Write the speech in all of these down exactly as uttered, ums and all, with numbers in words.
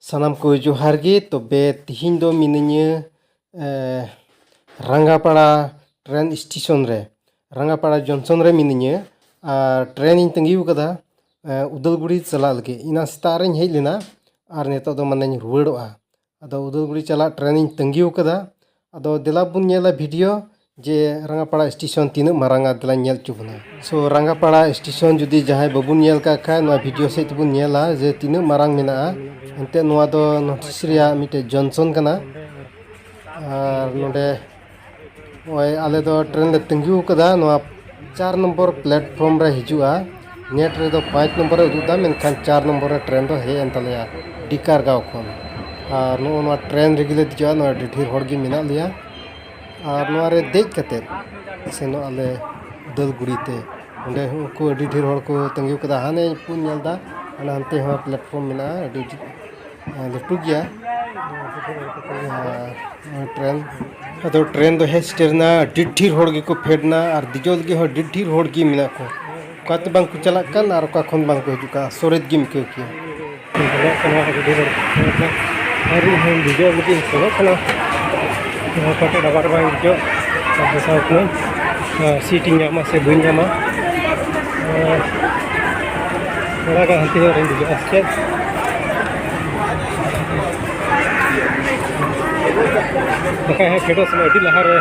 ᱥᱟᱱᱟᱢ ᱠᱚ ᱡᱚᱦᱟᱨ ᱜᱮ᱾ ᱛᱚᱵᱮ ᱛᱤᱦᱤᱧ ᱫᱚ ᱢᱤᱱᱟᱹᱧᱟ, ᱮ, ᱨᱟᱸᱜᱟᱯᱟᱲᱟ ᱴᱨᱮᱱ ᱥᱴᱮᱥᱚᱱ ᱨᱮ, ᱨᱟᱸᱜᱟᱯᱟᱲᱟ ᱡᱚᱱᱥᱚᱱ ᱨᱮ ᱢᱤᱱᱟᱹᱧᱟ᱾ ᱟᱨ ᱴᱨᱮᱱ ᱤᱧ ᱛᱟᱺᱜᱤ ᱟᱠᱟᱫᱟ, ᱮ, ᱩᱫᱟᱞᱜᱩᱲᱤ ᱪᱟᱞᱟᱜ ᱞᱟᱹᱜᱤᱫ᱾ ᱮᱱᱟᱝ ᱥᱮᱛᱟᱜ ᱨᱤᱧ ᱦᱮᱡ ᱞᱮᱱᱟ ᱟᱨ ᱱᱤᱛᱚᱜ ᱫᱚ ᱢᱟᱱᱮᱧ ᱨᱩᱣᱟᱹᱲᱚᱜᱼᱟ᱾ ᱟᱫᱚ ᱩᱫᱟᱞᱜᱩᱲᱤ ᱪᱟᱞᱟᱜ ᱴᱨᱮᱱ ᱤᱧ ᱛᱟᱺᱜᱤ ᱟᱠᱟᱫᱟ᱾ ᱟᱫᱚ ᱫᱮᱞᱟ ᱵᱚᱱ ᱧᱮᱞᱟ ᱵᱷᱤᱰᱤᱭᱳ ᱡᱮ ᱨᱟᱸᱜᱟᱯᱟᱲᱟ ᱥᱴᱮᱥᱚᱱ ᱛᱤᱱᱟᱹᱜ ᱢᱟᱨᱟᱝᱟ, ᱫᱮᱞᱟᱧ ᱧᱮᱞ ᱦᱚᱪᱚ ᱵᱚᱱᱟ᱾ ᱥᱳ, ᱨᱟᱸᱜᱟᱯᱟᱲᱟ ᱥᱴᱮᱥᱚᱱ ᱡᱩᱫᱤ ᱡᱟᱦᱟᱸᱭ ᱵᱟᱵᱚᱱ ᱧᱮᱞ ᱠᱟᱜ ᱠᱷᱟᱡ, ᱱᱚᱣᱟ ᱵᱷᱤᱰᱤᱭᱳ ᱥᱮᱫ ᱛᱮᱵᱚᱱ ᱧᱮᱞᱟ ᱡᱮ ᱛᱤᱱᱟᱹᱜ ᱢᱟᱨᱟᱝ ᱢᱮᱱᱟᱜᱼᱟ᱾ ᱮᱱᱛᱮᱫ ᱱᱚᱣᱟ ᱫᱚ ᱱᱚᱴᱤᱥ ᱨᱮᱭᱟᱜ ᱢᱤᱫᱴᱮᱡ ᱡᱚᱱᱥᱚᱱ ᱠᱟᱱᱟ᱾ ᱟᱨ ᱱᱚᱰᱮ ᱱᱚᱜᱼᱚᱭ ᱟᱞᱮ ᱫᱚ ᱴᱨᱮᱱ ᱞᱮ ᱛᱟᱺᱜᱤ ᱟᱠᱟᱫᱟ, ᱱᱚᱣᱟ ᱪᱟᱨ ᱱᱚᱢᱵᱚᱨ ᱯᱞᱟᱴᱯᱷᱚᱨᱢ ᱨᱮ ᱦᱤᱡᱩᱜᱼᱟ᱾ ᱱᱮᱴ ᱨᱮᱫᱚ ᱯᱟᱸᱪ ᱱᱚᱢᱵᱚᱨ ᱮ ᱩᱫᱩᱜ ᱮᱫᱟ, ᱢᱮᱱᱠᱷᱟᱱ ᱪᱟᱨ ᱱᱚᱢᱵᱚᱨ ᱨᱮ ᱴᱨᱮᱱ ᱫᱚ ᱦᱮᱡ ᱮᱱ ᱛᱟᱞᱮᱭᱟ ᱰᱤᱠᱟᱨᱜᱟᱸᱣ ᱠᱷᱚᱱ᱾ ᱟᱨ ᱱᱚᱜᱼᱚ ᱱᱚᱣᱟ ᱴᱨᱮᱱ ᱨᱮᱜᱮ ᱞᱮ ᱫᱮᱡᱚᱜᱼᱟ᱾ ᱱᱚᱣᱟ ᱟᱹᱰᱤ ᱰᱷᱮᱨ ᱦᱚᱲ ᱜᱮ ᱢᱮᱱᱟᱜ ᱞᱮᱭᱟ᱾ ᱟᱨ ᱱᱚᱣᱟ ᱨᱮ ᱫᱮᱡ ᱠᱟᱛᱮᱫ ᱥᱮᱱᱚᱜ ᱟᱞᱮ ᱩᱫᱟᱞᱜᱩᱲᱤ ᱛᱮ᱾ ᱚᱸᱰᱮ ᱩᱱᱠᱩ ᱟᱹᱰᱤ ᱰᱷᱮᱨ ᱦᱚᱲ ᱠᱚ ᱛᱟᱺᱜᱤ ᱟᱠᱟᱫᱟ᱾ ᱦᱟᱱᱮ ᱠᱚ ᱧᱮᱞ ᱮᱫᱟ, ᱦᱟᱱᱟ ᱦᱟᱱᱛᱮ ᱦᱚᱸ ᱯᱞᱟᱴᱯᱷᱚᱨᱢ ᱢᱮᱱᱟᱜᱼᱟ, ᱟᱹᱰᱤ ᱡᱩ-, ᱞᱟᱹᱴᱩ ᱜᱮᱭᱟ᱾ ᱟᱨ ᱴᱨᱮᱱ, ᱟᱫᱚ ᱴᱨᱮᱱ ᱫᱚ ᱦᱮᱡ ᱥᱮᱴᱮᱨ ᱮᱱᱟ, ᱟᱹᱰᱤ ᱰᱷᱮᱨ ᱦᱚᱲ ᱜᱮᱠᱚ ᱯᱷᱮᱰ ᱮᱱᱟ ᱟᱨ ᱫᱮᱡᱚᱜ ᱞᱟᱹᱜᱤᱫ ᱦᱚᱸ ᱟᱹᱰᱤ ᱰᱷᱮᱨ ᱦᱚᱲ ᱜᱮ ᱢᱮᱱᱟᱜ ᱠᱚᱣᱟ᱾ ᱚᱠᱟᱛᱮ ᱵᱟᱝ ᱠᱚ ᱪᱟᱞᱟᱜ ᱠᱟᱱ ᱟᱨ ᱚᱠᱟ ᱠᱷᱚᱱ ᱵᱟᱝ ᱠᱚ ᱦᱤᱡᱩᱜ ᱠᱟᱱ, ᱟᱥᱚᱨᱤᱛ ᱜᱮᱢ ᱟᱹᱭᱠᱟᱹᱣ ᱠᱮᱭᱟ᱾ ᱵᱚᱞᱚᱜ ᱠᱟᱱᱟ, ᱟᱹᱰᱤ ᱰᱷᱮᱨ ᱦᱚᱲ ᱠᱚ ᱯᱷᱮᱰ ᱮᱱᱟ᱾ ᱟᱨ ᱤᱧ ᱦᱚᱸᱧ ᱫᱮᱡᱚᱜ ᱞᱟᱹᱜᱤᱫ ᱤᱧ ᱥᱮᱱᱚᱜ ᱠᱟᱱᱟ᱾ ᱱᱚᱣᱟ ᱯᱟᱴᱟ ᱰᱟᱵᱟᱨ ᱵᱟᱝ ᱦᱤᱡᱩᱜ, ᱟᱨ ᱫᱚᱥᱟᱨ ᱠᱟᱹᱱᱟᱹᱧ, ᱟᱨ ᱥᱤᱴ ᱤᱧ ᱧᱟᱢᱟ ᱥᱮ ᱵᱟᱹᱧ ᱧᱟᱢᱟ᱾ ᱟᱨ ᱛᱷᱚᱲᱟ ᱜᱟᱱ ᱦᱟᱱᱛᱮ ᱧᱚᱜ ᱨᱤᱧ ᱫᱮᱡᱚᱜᱼᱟ ᱥᱮ ᱪᱮᱫ? ᱵᱟᱠᱷᱟᱡ ᱦᱟᱸᱜ ᱯᱷᱮᱰᱚᱜ ᱥᱚᱢᱚᱭ ᱟᱹᱰᱤ ᱞᱟᱦᱟᱨᱮ᱾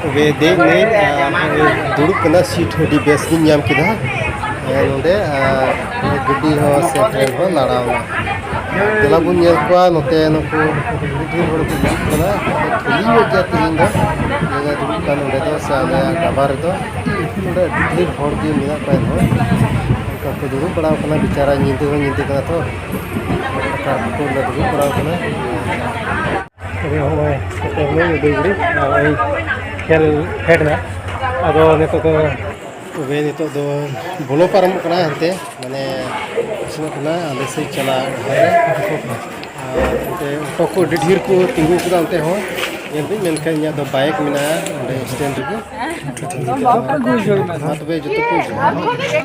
ᱛᱚᱵᱮ ᱫᱮᱡ ᱱᱟᱹᱧ, ᱟᱨ ᱫᱩᱲᱩᱵ ᱠᱟᱱᱟ, ᱥᱤᱴ ᱟᱹᱰᱤ ᱵᱮᱥ ᱜᱤᱧ ᱧᱟᱢ ᱠᱮᱫᱟ᱾ ᱦᱮᱸ, ᱱᱚᱰᱮ, ᱟᱨ ᱜᱟᱹᱰᱤ ᱦᱚᱸ ᱥᱮ ᱴᱨᱮᱱ ᱦᱚᱸ ᱞᱟᱲᱟᱣ ᱮᱱᱟ᱾ ᱫᱮᱞᱟ ᱵᱚᱱ ᱧᱮᱞ ᱠᱚᱣᱟ ᱱᱚᱛᱮ ᱱᱩᱠᱩ ᱟᱹᱰᱤ ᱰᱷᱮᱨ ᱦᱚᱲ ᱠᱚ ᱫᱩᱲᱩᱵ ᱠᱟᱱᱟ᱾ ᱠᱷᱟᱹᱞᱤ ᱧᱚᱜ ᱜᱮᱭᱟ ᱛᱮᱦᱮᱧ ᱫᱚ, ᱡᱟᱭᱜᱟ ᱫᱩᱲᱩᱵ ᱠᱟᱱ ᱱᱚᱰᱮ ᱫᱚ ᱥᱮ ᱟᱞᱮᱭᱟᱜ ᱰᱟᱵᱟ ᱨᱮᱫᱚ᱾ ᱱᱚᱰᱮ ᱟᱹᱰᱤ ᱰᱷᱮᱨ ᱦᱚᱲ ᱜᱮ ᱢᱮᱱᱟᱜ ᱠᱚᱣᱟ ᱮᱱᱦᱚᱸ᱾ ᱚᱱᱠᱟ ᱠᱚ ᱫᱩᱲᱩᱵ ᱵᱟᱲᱟ ᱟᱠᱟᱱᱟ, ᱵᱮᱪᱟᱨᱟ ᱧᱤᱫᱟᱹ ᱦᱚᱸ ᱧᱤᱫᱟᱹ ᱠᱟᱱᱟ ᱛᱚ᱾ ᱚᱱᱠᱟ ᱠᱚ ᱫᱩᱲᱩᱵ ᱵᱟᱲᱟ ᱟᱠᱟᱱᱟ᱾ ᱛᱚᱵᱮ ᱦᱚᱸᱜᱼᱚᱭ ᱥᱮᱴᱮᱨ ᱱᱟᱹᱧ ᱩᱫᱟᱞᱜᱩᱲᱤ, ᱟᱨ ᱱᱚᱜᱼᱚᱭ ᱠᱷᱮᱞ ᱯᱷᱮᱰ ᱮᱱᱟ᱾ ᱟᱫᱚ ᱱᱤᱛᱚᱜ ᱫᱚ, ᱛᱚᱵᱮ ᱱᱤᱛᱚᱜ ᱫᱚ ᱵᱚᱞᱚ ᱯᱟᱨᱚᱢᱚᱜ ᱠᱟᱱᱟ ᱦᱟᱱᱛᱮ, ᱢᱟᱱᱮ ᱥᱮᱱᱚᱜ ᱠᱟᱱᱟ ᱟᱞᱮ ᱥᱮᱫ ᱪᱟᱞᱟᱜ ᱰᱟᱦᱟᱨ ᱨᱮ᱾ ᱟᱨ ᱚᱱᱛᱮ ᱚᱴᱳ ᱠᱚ ᱟᱹᱰᱤ ᱰᱷᱮᱨ ᱠᱚ ᱛᱤᱸᱜᱩ ᱠᱟᱫᱟ ᱚᱱᱛᱮ ᱦᱚᱸ, ᱧᱮᱞ ᱵᱤᱱ, ᱢᱮᱱᱠᱷᱟᱱ ᱤᱧᱟᱹᱜ ᱫᱚ ᱵᱟᱭᱤᱠ ᱢᱮᱱᱟᱜᱼᱟ ᱚᱸᱰᱮ ᱥᱴᱮᱱᱰ ᱨᱮᱜᱮ᱾ ᱢᱟ ᱛᱚᱵᱮ ᱡᱚᱛᱚ ᱠᱚ ᱦᱤᱡᱩᱜᱼᱟ᱾